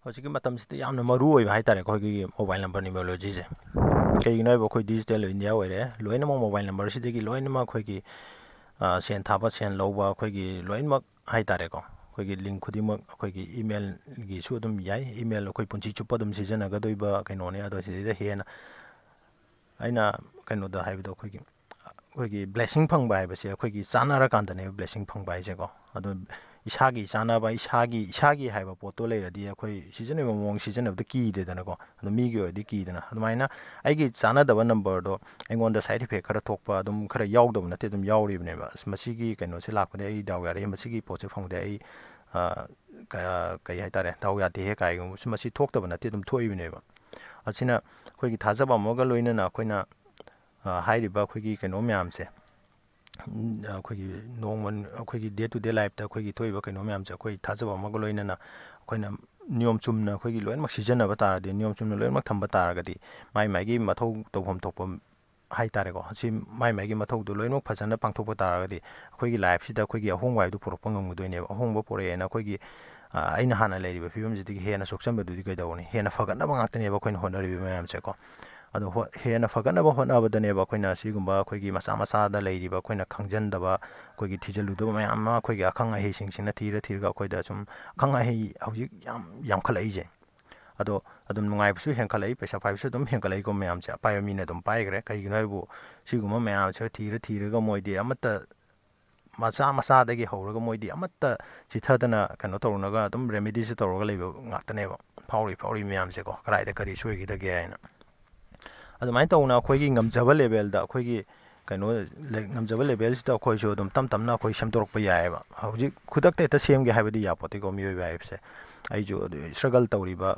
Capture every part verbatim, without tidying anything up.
ꯍꯧꯖꯤꯛꯀꯤ ꯃꯇꯝꯁꯤꯗ ꯌꯥꯝꯅ ꯃꯔꯨ ꯑꯣꯏꯕ ꯍꯥꯏꯇꯥꯔꯦꯀꯣ, ꯑꯩꯈꯣꯏꯒꯤ mobile number numerology ꯁꯦ꯫ ꯀꯩꯒꯤꯅꯣ ꯍꯥꯏꯕ, ꯑꯩꯈꯣꯏ digital India ꯑꯣꯏꯔꯦ, ꯂꯣꯏꯅꯃꯛ mobile number ꯁꯤꯗꯒꯤ ꯂꯣꯏꯅꯃꯛ ꯑꯩꯈꯣꯏꯒꯤ, ꯑ, ꯁꯦꯟ ꯊꯥꯕ, ꯁꯦꯟ ꯂꯧꯕ, ꯑꯩꯈꯣꯏꯒꯤ ꯂꯣꯏꯅꯃꯛ ꯍꯥꯏꯇꯥꯔꯦꯀꯣ, ꯑꯩꯈꯣꯏꯒꯤ link ꯈꯨꯗꯤꯡꯃꯛ ꯑꯩꯈꯣꯏꯒꯤ email ꯒꯤꯁꯨ ꯑꯗꯨꯝ ꯌꯥꯏ꯫ Email ꯑꯩꯈꯣꯏ ꯄꯨꯟꯁꯤ ꯆꯨꯞꯄ ꯑꯗꯨꯝ ꯁꯤꯖꯤꯟꯅꯒꯗꯣꯏꯕ ꯀꯩꯅꯣꯅꯦ꯫ ꯑꯗꯣ ꯁꯤꯗꯩꯗ ꯍꯦꯟꯅ ꯑꯩꯅ ꯀꯩꯅꯣꯗ ꯍꯥꯏꯕꯗꯣ, ꯑꯩꯈꯣꯏꯒꯤ, ꯑꯩꯈꯣꯏꯒꯤ blessing ꯐꯪꯕ ꯍꯥꯏꯕꯁꯦ ꯑꯩꯈꯣꯏꯒꯤ ꯆꯥꯟꯅꯔꯀꯥꯟꯗꯅꯦꯕ blessing ꯐꯪꯕ ꯍꯥꯏꯁꯦꯀꯣ꯫ ꯑꯗꯣ ꯏꯁꯥꯒꯤ ꯆꯥꯟꯅꯕ, ꯏꯁꯥꯒꯤ, ꯏꯁꯥꯒꯤ ꯍꯥꯏꯕ ꯄꯣꯠꯇꯣ ꯂꯩꯔꯗꯤ ꯑꯩꯈꯣꯏ ꯁꯤꯖꯤꯟꯅꯕ ꯃꯑꯣꯡ ꯁꯤꯖꯤꯟꯅꯕꯗ ꯀꯤꯗꯦꯗꯅꯀꯣ꯫ ꯑꯗꯣ ꯃꯤꯒꯤ ꯑꯣꯏꯔꯗꯤ ꯀꯤꯗꯅ꯫ ꯑꯗꯨꯃꯥꯏꯅ ꯑꯩꯒꯤ ꯆꯥꯟꯅꯗꯕ number ꯗꯣ ꯑꯩꯉꯣꯟꯗ side effect ꯈꯔ ꯊꯣꯛꯄ ꯑꯗꯨꯝ ꯈꯔ ꯌꯥꯎꯗꯕ ꯅꯠꯇꯦ, ꯑꯗꯨꯝ ꯌꯥꯎꯔꯤꯕꯅꯦꯕ꯫ ꯑꯁ, ꯃꯁꯤꯒꯤ ꯀꯩꯅꯣꯁꯦ ꯂꯥꯛꯄꯗꯒꯤ ꯑꯩ ꯗꯥꯎ ꯌꯥꯔꯛꯏ, ꯃꯁꯤꯒꯤ ꯄꯣꯠꯁꯦ ꯐꯪꯕꯗꯒꯤ ꯑꯩ, ꯑ, ꯀ-, ꯀꯩ ꯍꯥꯏꯇꯥꯔꯦ, ꯗꯥꯎ ꯌꯥꯗꯦꯍꯦ ꯀꯥꯏꯒꯨꯝꯕꯁꯨ ꯃꯁꯤ ꯊꯣꯛꯇꯕ ꯅꯠꯇꯦ, ꯑꯗꯨꯝ ꯊꯣꯛꯏꯕꯅꯦꯕ꯫ ꯑꯁꯤꯅ ꯑꯩꯈꯣꯏꯒꯤ ꯊꯥꯖꯕ ꯑꯃꯒ ꯂꯣꯏꯅꯅ ꯑꯩꯈꯣꯏꯅ, ꯑ, ꯍꯥꯏꯔꯤꯕ ꯑꯩꯈꯣꯏꯒꯤ ꯀꯩꯅꯣ ꯃꯌꯥꯝꯁꯦ, ꯎꯝ, ꯑꯩꯈꯣꯏꯒꯤ ꯅꯣꯡꯃ, ꯑꯩꯈꯣꯏꯒꯤ day to day life ꯇ ꯑꯩꯈꯣꯏꯒꯤ ꯊꯣꯛꯏꯕ ꯀꯩꯅꯣ ꯃꯌꯥꯝꯁꯦ ꯑꯩꯈꯣꯏ ꯊꯥꯖꯕ ꯑꯃꯒ ꯂꯣꯏꯅꯅ ꯑꯩꯈꯣꯏꯅ ꯅꯤꯌꯣꯝ ꯆꯨꯝꯅ ꯑꯩꯈꯣꯏꯒꯤ ꯂꯣꯏꯅꯃꯛ ꯁꯤꯖꯤꯟꯅꯕ ꯇꯥꯔꯗꯤ, ꯅꯤꯌꯣꯝ ꯆꯨꯝꯅ ꯂꯣꯏꯅꯃꯛ ꯊꯝꯕ ꯇꯥꯔꯒꯗꯤ, ꯃꯥꯏ ꯃꯥꯏꯒꯤ ꯃꯊꯧ ꯇꯧꯐꯝ ꯊꯣꯛꯄ ꯍꯥꯏꯇꯥꯔꯦꯀꯣ, ꯁꯤ ꯃꯥꯏ ꯃꯥꯏꯒꯤ ꯃꯊꯧꯗꯣ ꯂꯣꯏꯅꯃꯛ ꯐꯖꯅ ꯄꯥꯡꯊꯣꯛꯄ ꯇꯥꯔꯒꯗꯤ ꯑꯩꯈꯣꯏꯒꯤ life ꯁꯤꯗ ꯑꯩꯈꯣꯏꯒꯤ ꯑꯍꯣꯡꯕ ꯍꯥꯏꯕꯗꯨ ꯄꯨꯔꯛꯄ ꯉꯝꯒꯗꯣꯏꯅꯦꯕ꯫ ꯑꯍꯣꯡꯕ ꯄꯨꯔꯛꯑꯦꯅ ꯑꯩꯈꯣꯏꯒꯤ, ꯑ, ꯑꯩꯅ ꯍꯥꯟꯅ ꯂꯩꯔꯤꯕ ꯐꯤꯕꯝꯁꯤꯗꯒꯤ ꯍꯦꯟꯅ ꯁꯣꯛꯆꯟꯕꯗꯨꯗꯤ ꯀꯩꯗꯧꯅꯤ? ꯍꯦꯟꯅ ꯐꯒꯠꯅꯕ ꯉꯥꯛꯇꯅꯦꯕ ꯑꯩꯈꯣꯏꯅ ꯍꯣꯠꯅꯔꯤꯕ ꯃꯌꯥꯝꯁꯦꯀꯣ꯫ ꯑꯗꯣ ꯍꯣ-, ꯍꯦꯟꯅ ꯐꯒꯠꯅꯕ ꯍꯣꯠꯅꯕꯗꯅꯦꯕ ꯑꯩꯈꯣꯏꯅ ꯁꯤꯒꯨꯝꯕ ꯑꯩꯈꯣꯏꯒꯤ ꯃꯆꯥ ꯃꯆꯥꯗ ꯂꯩꯔꯤꯕ, ꯑꯩꯈꯣꯏꯅ ꯈꯪꯖꯟꯗꯕ, ꯑꯩꯈꯣꯏꯒꯤ ꯊꯤꯖꯤꯜꯂꯨꯗꯕ ꯃꯌꯥꯝ ꯑꯃ ꯑꯩꯈꯣꯏꯒꯤ ꯑꯈꯪ ꯑꯍꯩꯁꯤꯡꯁꯤꯅ ꯊꯤꯔ ꯊꯤꯔꯒ ꯑꯩꯈꯣꯏꯗ ꯁꯨꯝ, ꯑꯈꯪ ꯑꯍꯩ ꯍꯧꯖꯤꯛ ꯌꯥꯝ ꯌꯥꯝꯈꯠꯂꯛꯏꯁꯦ꯫ ꯑꯗꯣ ꯑꯗꯨꯝ ꯅꯨꯡꯉꯥꯏꯕꯁꯨ ꯍꯦꯟꯒꯠꯂꯛꯏ, ꯄꯩꯁꯥ ꯄꯥꯏꯕꯁꯨ ꯑꯗꯨꯝ ꯍꯦꯟꯒꯠꯂꯛꯏꯀꯣ ꯃꯌꯥꯝꯁꯦ꯫ ꯑꯄꯥꯏꯕ ꯃꯤꯅ ꯑꯗꯨꯝ ꯄꯥꯏꯈ꯭ꯔꯦ꯫ ꯀꯩꯒꯤꯅꯣ ꯍꯥꯏꯕꯨ, ꯁꯤꯒꯨꯝꯕ ꯃꯌꯥꯝꯁꯦ ꯊꯤꯔ ꯊꯤꯔꯒ ꯃꯣꯏꯗꯤ ꯑꯃꯠꯇ, ꯃꯆꯥ ꯃꯆꯥꯗꯒꯤ ꯍꯧꯔꯒ ꯃꯣꯏꯗꯤ ꯑꯃꯠꯇ ꯆꯤꯊꯗꯅ ꯀꯩꯅꯣ ꯇꯧꯔꯨꯅꯒ ꯑꯗꯨꯝ remedy ꯁꯦ ꯇꯧꯔꯒ ꯂꯩꯕ ꯉꯥꯛꯇꯅꯦꯕ꯫ ꯐꯥꯎꯔꯤ ꯐꯥꯎꯔꯤ ꯃꯌꯥꯝꯁꯦꯀꯣ, ꯀꯗꯥꯏꯗ ꯀꯔꯤ ꯁꯣꯏꯈꯤꯗꯒꯦ ꯍꯥꯏꯅ꯫ ꯑꯗꯨꯃꯥꯏꯅ ꯇꯧꯅ ꯑꯩꯈꯣꯏꯒꯤ ꯉꯝꯖꯕ level ꯗ, ꯑꯩꯈꯣꯏꯒꯤ ꯀꯩꯅꯣ ꯂꯩ-, ꯉꯝꯖꯕ level ꯁꯤꯗ ꯑꯩꯈꯣꯏꯁꯨ ꯑꯗꯨꯝ ꯇꯞ ꯇꯞꯅ ꯑꯩꯈꯣꯏ ꯁꯦꯝꯗꯣꯔꯛꯄ ꯌꯥꯏꯑꯕ꯫ ꯍꯧꯖꯤꯛ ꯈꯨꯗꯛꯇ ꯍꯦꯛꯇ ꯁꯦꯝꯒꯦ ꯍꯥꯏꯕꯗꯤ ꯌꯥꯄꯣꯠꯇꯦꯀꯣ, ꯃꯤꯑꯣꯏꯕ ꯍꯥꯏꯕꯁꯦ꯫ ꯑꯩꯁꯨ ꯑꯗꯨ struggle ꯇꯧꯔꯤꯕ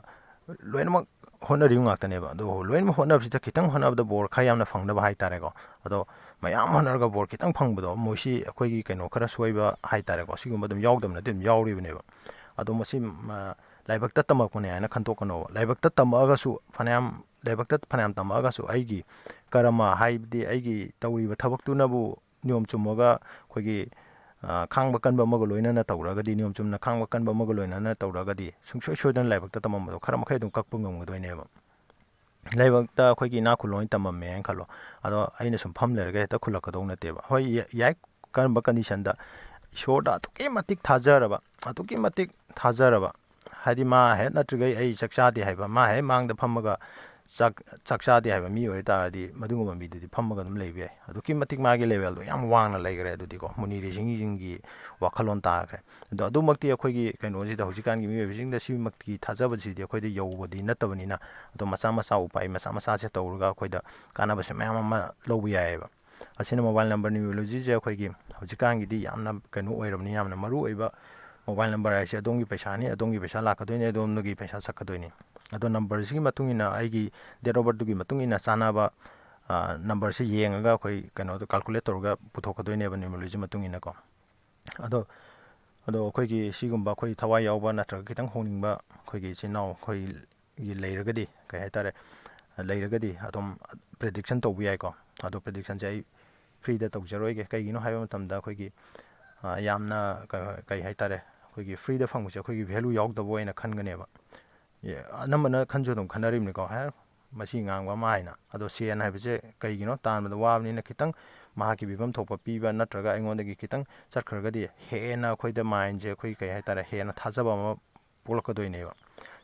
ꯂꯣꯏꯅꯃꯛ ꯍꯣꯠꯅꯔꯤꯕ ꯉꯥꯛꯇꯅꯦꯕ꯫ ꯑꯗꯣ ꯂꯣꯏꯅꯃꯛ ꯍꯣꯠꯅꯕꯁꯤꯗ ꯈꯤꯇꯪ ꯍꯣꯠꯅꯕꯗ ꯕꯣꯔ ꯈꯔ ꯌꯥꯝꯅ ꯐꯪꯅꯕ ꯍꯥꯏꯇꯥꯔꯦꯀꯣ꯫ ꯑꯗꯣ ꯃꯌꯥꯝ ꯍꯣꯠꯅꯔꯒ ꯕꯣꯔ ꯈꯤꯇꯪ ꯐꯪꯕꯗꯣ, ꯃꯣꯏꯁꯤ ꯑꯩꯈꯣꯏꯒꯤ ꯀꯩꯅꯣ ꯈꯔ ꯁꯣꯏꯕ ꯍꯥꯏꯇꯥꯔꯦꯀꯣ, ꯁꯤꯒꯨꯝꯕ ꯑꯗꯨꯝ ꯌꯥꯎꯗꯕ ꯅꯠꯇꯦ, ꯑꯗꯨꯝ ꯌꯥꯎꯔꯤꯕꯅꯦꯕ꯫ ꯑꯗꯣ ꯃꯁꯤ, ꯃ-, ꯂꯥꯏꯕꯛꯇ ꯇꯝꯃꯛꯄꯅꯦ ꯍꯥꯏꯅ ꯈꯟꯇꯣꯛꯀꯅꯣꯕ꯫ ꯂꯥꯏꯕꯛꯇ ꯇꯝꯃꯛꯑꯒꯁꯨ ꯐꯅꯌꯥꯝ, ꯂꯥꯏꯕꯛꯇ ꯐꯅꯌꯥꯝ ꯇꯝꯃꯛꯑꯒꯁꯨ ꯑꯩꯒꯤ ꯀꯔꯃ ꯍꯥꯏꯕꯗꯤ ꯑꯩꯒꯤ ꯇꯧꯔꯤꯕ ꯊꯕꯛꯇꯨꯅꯕꯨ ꯅꯤꯌꯣꯝ ꯆꯨꯝꯃꯒ ꯑꯩꯈꯣꯏꯒꯤ, ꯈꯥꯡꯕ ꯀꯟꯕ ꯑꯃꯒ ꯂꯣꯏꯅꯅ ꯇꯧꯔꯒꯗꯤ, ꯅꯤꯌꯣꯝ ꯆꯨꯝꯅ ꯈꯥꯡꯕ ꯀꯟꯕ ꯑꯃꯒ ꯂꯣꯏꯅꯅ ꯇꯧꯔꯒꯗꯤ, ꯁꯨꯡꯁꯣꯏ ꯁꯣꯏꯗꯅ ꯂꯥꯏꯕꯛꯇ ꯇꯝꯃꯝꯕꯗꯣ ꯈꯔ ꯃꯈꯩ ꯑꯗꯨꯝ ꯀꯛꯄ ꯉꯝꯒꯗꯣꯏꯅꯦꯕ꯫ ꯂꯥꯏꯕꯛꯇ ꯑꯩꯈꯣꯏꯒꯤ ꯏꯅꯥꯛ ꯈꯨꯜꯂꯣꯟ ꯇꯝꯃꯝꯃꯦ ꯍꯥꯏꯅ ꯈꯜꯂꯣ꯫ ꯑꯗꯣ ꯑꯩꯅ ꯁꯨꯝ ꯐꯝ ꯂꯩꯔꯒ ꯍꯦꯛꯇ ꯈꯨꯜꯂꯛꯀꯗꯧ ꯅꯠꯇꯦꯕ꯫ ꯍꯣꯏ, ꯌꯥꯏ, ꯀꯔꯝꯕ ꯀꯟꯗꯤꯁꯟꯗ? ꯏꯁꯣꯔꯗ ꯑꯗꯨꯛꯀꯤ ꯃꯇꯤꯛ ꯊꯥꯖꯔꯕ, ꯑꯗꯨꯛꯀꯤ ꯃꯇꯤꯛ ꯊꯥꯖꯔꯕ, ꯍꯥꯏꯗꯤ ꯃꯥ ꯍꯦꯛ ꯅꯠꯇ꯭ꯔꯤꯈꯩ ꯑꯩ ꯆꯥꯛ ꯆꯥꯗꯦ ꯍꯥꯏꯕ, ꯃꯥ ꯍꯦꯛ ꯃꯥꯡꯗ ꯐꯝꯃꯒ ꯆꯥꯛ ꯆꯥꯛ ꯆꯥꯗꯦ ꯍꯥꯏꯕ ꯃꯤ ꯑꯣꯏꯇꯥꯔꯗꯤ, ꯃꯗꯨꯒꯨꯝꯕ ꯃꯤꯗꯨꯗꯤ ꯐꯝꯃꯒ ꯑꯗꯨꯝ ꯂꯩꯕ ꯌꯥꯏ꯫ ꯑꯗꯨꯛꯀꯤ ꯃꯇꯤꯛ ꯃꯥꯒꯤ ꯂꯦꯚꯦꯜꯗꯣ ꯌꯥꯝ ꯋꯥꯡꯅ ꯂꯩꯈ꯭ꯔꯦ꯫ ꯑꯗꯨꯗꯤꯀꯣ, ꯃꯨꯅꯤ ꯔꯤꯁꯤꯡꯒꯤ ꯋꯥꯈꯜꯂꯣꯟ ꯇꯥꯈ꯭ꯔꯦ꯫ ꯑꯗꯣ ꯑꯗꯨꯃꯛꯇꯤ ꯑꯩꯈꯣꯏꯒꯤ ꯀꯩꯅꯣꯁꯤꯗ, ꯍꯧꯖꯤꯛꯀꯥꯟꯒꯤ ꯃꯤꯑꯣꯏꯕꯁꯤꯡꯗ ꯁꯤꯃꯛꯇꯤ ꯊꯥꯖꯕꯁꯤꯗꯤ ꯑꯩꯈꯣꯏꯗ ꯌꯧꯕꯗꯤ ꯅꯠꯇꯕꯅꯤꯅ, ꯑꯗꯣ ꯃꯆꯥ ꯃꯆꯥ ꯎꯄꯥꯏ ꯃꯆꯥ ꯃꯆꯥꯁꯦ ꯇꯧꯔꯒ ꯑꯩꯈꯣꯏꯗ ꯀꯥꯟꯅꯕꯁꯦ ꯃꯌꯥꯝ ꯑꯃ ꯂꯧꯕ ꯌꯥꯏꯑꯕ꯫ ꯑꯁꯤꯅ ꯃꯣꯕꯥꯏꯜ ꯅꯝꯕꯔ ꯅ꯭ꯌꯨꯃꯔꯣꯂꯣꯖꯤꯁꯦ ꯑꯩꯈꯣꯏꯒꯤ ꯍꯧꯖꯤꯛꯀꯥꯟꯒꯤꯗꯤ ꯌꯥꯝꯅ ꯀꯩꯅꯣ ꯑꯣꯏꯔꯕꯅꯤ, ꯌꯥꯝꯅ ꯃꯔꯨ ꯑꯣꯏꯕ꯫ ꯃꯣꯕꯥꯏꯜ ꯅꯝꯕꯔ ꯍꯥꯏꯁꯦ ꯑꯗꯣꯝꯒꯤ ꯄꯩꯁꯥꯅꯤ, ꯑꯗꯣꯝꯒꯤ ꯄꯩꯁꯥ ꯂꯥꯛꯀꯗꯣꯏꯅꯤ, ꯑꯗꯣꯝꯗꯒꯤ ꯄꯩꯁꯥ ꯆꯠꯀꯗꯣꯏꯅꯤ꯫ ꯑꯗꯣ ꯅꯝꯕꯔꯁꯤꯒꯤ ꯃꯇꯨꯡ ꯏꯟꯅ, ꯑꯩꯒꯤ date of birthꯇꯨꯒꯤ ꯃꯇꯨꯡ ꯏꯟꯅ ꯆꯥꯟꯅꯕ ꯅꯝꯕꯔꯁꯤ ꯌꯦꯡꯉꯒ ꯑꯩꯈꯣꯏ ꯀꯩꯅꯣꯗꯣ calculate ꯇꯧꯔꯒ ꯄꯨꯊꯣꯛꯀꯗꯣꯏꯅꯦꯕ, ꯅ꯭ꯌꯨꯃꯔꯣꯂꯣꯖꯤ ꯃꯇꯨꯡ ꯏꯟꯅꯀꯣ꯫ ꯑꯗꯣ ꯑꯗꯣ ꯑꯩꯈꯣꯏꯒꯤ ꯁꯤꯒꯨꯝꯕ ꯑꯩꯈꯣꯏ ꯊꯋꯥꯏ ꯌꯥꯎꯕ ꯅꯠꯇ꯭ꯔꯒ ꯈꯤꯇꯪ ꯍꯣꯡꯅꯤꯡꯕ ꯑꯩꯈꯣꯏꯒꯤ ꯏꯆꯤꯟ ꯏꯅꯥꯎ ꯑꯩꯈꯣꯏꯒꯤ ꯂꯩꯔꯒꯗꯤ, ꯀꯩ ꯍꯥꯏꯇꯥꯔꯦ, ꯂꯩꯔꯒꯗꯤ ꯑꯗꯨꯝ prediction ꯇꯧꯕ ꯌꯥꯏꯀꯣ꯫ ꯑꯗꯣ predictionꯁꯦ ꯑꯩ freeꯗ ꯇꯧꯖꯔꯣꯏꯒꯦ꯫ ꯀꯩꯒꯤꯅꯣ ꯍꯥꯏꯕ ꯃꯇꯝꯗ, ꯑꯩꯈꯣꯏꯒꯤ ꯌꯥꯝꯅ ꯀꯩ ꯍꯥꯏꯇꯥꯔꯦ, ꯑꯩꯈꯣꯏꯒꯤ freeꯗ ꯐꯪꯕꯁꯦ ꯑꯩꯈꯣꯏꯒꯤ value ꯌꯥꯎꯗꯕ ꯑꯣꯏꯅ ꯈꯟꯒꯅꯦꯕ꯫ ꯑꯅꯝꯕꯅ ꯈꯟꯁꯨ ꯑꯗꯨꯝ ꯈꯟꯅꯔꯤꯕꯅꯤꯀꯣ, ꯍꯦ, ꯃꯁꯤ ꯉꯥꯡꯕ ꯑꯃ ꯍꯥꯏꯅ꯫ ꯑꯗꯣ ꯁꯦꯟ ꯍꯥꯏꯕꯁꯦ ꯀꯩꯒꯤꯅꯣ ꯇꯥꯟꯕꯗ ꯋꯥꯕꯅꯤꯅ, ꯈꯤꯇꯪ ꯃꯍꯥꯛꯀꯤ ꯄꯤꯐꯝ ꯊꯣꯛꯄ ꯄꯤꯕ ꯅꯠꯇ꯭ꯔꯒ ꯑꯩꯉꯣꯟꯗꯒꯤ ꯈꯤꯇꯪ ꯆꯠꯈ꯭ꯔꯒꯗꯤ ꯍꯦꯟꯅ ꯑꯩꯈꯣꯏꯗ mindꯁꯦ, ꯑꯩꯈꯣꯏ ꯀꯩ ꯍꯥꯏꯇꯥꯔꯦ, ꯍꯦꯟꯅ ꯊꯥꯖꯕ ꯑꯃ ꯄꯣꯛꯂꯛꯀꯗꯣꯏꯅꯦꯕ꯫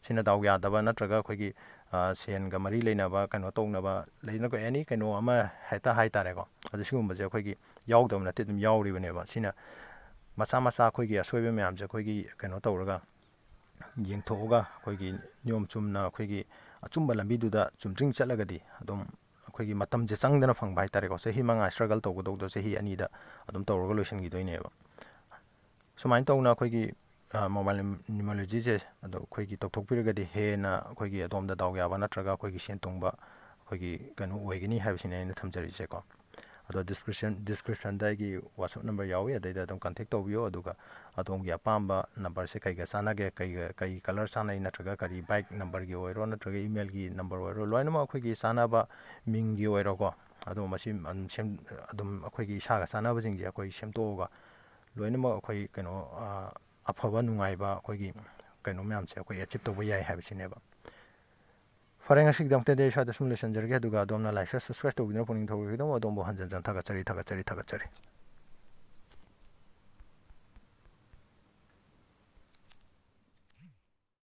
ꯁꯤꯅ ꯗꯥꯎ ꯌꯥꯗꯕ ꯅꯠꯇ꯭ꯔꯒ ꯑꯩꯈꯣꯏꯒꯤ ꯁꯦꯟꯒ ꯃꯔꯤ ꯂꯩꯅꯕ ꯀꯩꯅꯣ ꯇꯧꯅꯕ ꯂꯩꯅꯀꯣ, any ꯀꯩꯅꯣ ꯑꯃ ꯍꯦꯛꯇ ꯍꯥꯏꯇꯥꯔꯦꯀꯣ꯫ ꯑꯗꯨ ꯁꯤꯒꯨꯝꯕꯁꯦ ꯑꯩꯈꯣꯏꯒꯤ ꯌꯥꯎꯗꯕ ꯅꯠꯇꯦ, ꯑꯗꯨꯝ ꯌꯥꯎꯔꯤꯕꯅꯦꯕ꯫ ꯁꯤꯅ ꯃꯆꯥ ꯃꯆꯥ ꯑꯩꯈꯣꯏꯒꯤ ꯑꯁꯣꯏꯕ ꯃꯌꯥꯝꯁꯦ ꯑꯩꯈꯣꯏꯒꯤ ꯀꯩꯅꯣ ꯇꯧꯔꯒ, ꯌꯦꯡꯊꯣꯛꯑꯒ ꯑꯩꯈꯣꯏꯒꯤ ꯅꯤꯌꯣꯝ ꯆꯨꯝꯅ ꯑꯩꯈꯣꯏꯒꯤ ꯑꯆꯨꯝꯕ ꯂꯝꯕꯤꯗꯨꯗ ꯆꯨꯝꯗ꯭ꯔꯤꯡ ꯆꯠꯂꯒꯗꯤ, ꯑꯗꯨꯝ ꯑꯩꯈꯣꯏꯒꯤ ꯃꯇꯝꯁꯦ ꯆꯪꯗꯅ ꯐꯪꯕ ꯍꯥꯏꯇꯥꯔꯦꯀꯣ꯫ ꯆꯍꯤ ꯃꯉꯥ struggle ꯇꯧꯒꯗꯧꯗꯣ ꯆꯍꯤ ꯑꯅꯤꯗ ꯑꯗꯨꯝ ꯇꯧꯔꯒ ꯂꯣꯏꯁꯤꯟꯈꯤꯗꯣꯏꯅꯦꯕ꯫ ꯁꯨꯃꯥꯏꯅ ꯇꯧꯅ ꯑꯩꯈꯣꯏꯒꯤ ꯃꯣꯕꯥꯏꯜ ꯅ꯭ꯌꯨꯃꯔꯣꯂꯣꯖꯤꯁꯦ ꯑꯗꯣ ꯑꯩꯈꯣꯏꯒꯤ ꯇꯧꯊꯣꯛꯄꯤꯔꯒꯗꯤ ꯍꯦꯟꯅ ꯑꯩꯈꯣꯏꯒꯤ ꯑꯗꯣꯝꯗ ꯗꯥꯎ ꯌꯥꯕ ꯅꯠꯇ꯭ꯔꯒ ꯑꯩꯈꯣꯏꯒꯤ ꯁꯦꯟ ꯇꯣꯡꯕ ꯑꯩꯈꯣꯏꯒꯤ ꯀꯩꯅꯣ ꯑꯣꯏꯒꯅꯤ ꯍꯥꯏꯕꯁꯤꯅꯤ ꯑꯩꯅ ꯊꯝꯖꯔꯤꯁꯦꯀꯣ꯫ ꯑꯗꯣ description descriptionꯗ ꯑꯩꯒꯤ WhatsApp number ꯌꯥꯎꯏ, ꯑꯗꯩꯗ ꯑꯗꯨꯝ contact ꯇꯧꯕꯤꯌꯣ꯫ ꯑꯗꯨꯒ ꯑꯗꯣꯝꯒꯤ ꯑꯄꯥꯝꯕ numberꯁꯦ ꯀꯩꯒ ꯆꯥꯟꯅꯒꯦ, ꯀꯩꯒ, ꯀꯩ colour ꯆꯥꯟꯅꯩ, ꯅꯠꯇ꯭ꯔꯒ ꯀꯔꯤ bike numberꯒꯤ ꯑꯣꯏꯔꯣ, ꯅꯠꯇ꯭ꯔꯒ emailꯒꯤ number ꯑꯣꯏꯔꯣ, ꯂꯣꯏꯅꯃꯛ ꯑꯩꯈꯣꯏꯒꯤ ꯆꯥꯟꯅꯕ ꯃꯤꯡꯒꯤ ꯑꯣꯏꯔꯣꯀꯣ꯫ ꯑꯗꯣ ꯃꯁꯤ ꯑꯗꯨꯝ ꯁꯦꯝ-, ꯑꯗꯨꯝ ꯑꯩꯈꯣꯏꯒꯤ ꯏꯁꯥꯒ ꯆꯥꯟꯅꯕꯁꯤꯡꯁꯦ ꯑꯩꯈꯣꯏ ꯁꯦꯝꯗꯣꯛꯑꯒ ꯂꯣꯏꯅꯃꯛ ꯑꯩꯈꯣꯏ ꯀꯩꯅꯣ ꯑꯐꯕ ꯅꯨꯡꯉꯥꯏꯕ ꯑꯩꯈꯣꯏꯒꯤ ꯀꯩꯅꯣ ꯃꯌꯥꯝꯁꯦ ꯑꯩꯈꯣꯏ ꯑꯦꯆꯤꯞ ꯇꯧꯕ ꯌꯥꯏ ꯍꯥꯏꯕꯁꯤꯅꯦꯕ꯫ ꯐꯔꯦ, ꯉꯁꯤꯒꯤꯗꯃꯛꯇꯗꯤ ꯑꯩ ꯁ꯭ꯋꯥꯏꯗ ꯁꯨꯝ ꯂꯣꯏꯁꯤꯟꯖꯔꯒꯦ꯫ ꯑꯗꯨꯒ ꯑꯗꯣꯝꯅ ꯂꯥꯏꯛ ꯁꯕꯁꯀ꯭ꯔꯥꯏꯕ ꯇꯧꯕꯤꯗꯨꯅ ꯄꯨꯛꯅꯤꯡ ꯊꯧꯒꯠꯄꯤꯗꯨꯅ ꯑꯗꯣꯝꯕꯨ ꯍꯟꯖꯟ ꯍꯟꯖꯟ ꯊꯥꯒꯠꯆꯔꯤ, ꯊꯥꯒꯠꯆꯔꯤ, ꯊꯥꯒꯠꯆꯔꯤ꯫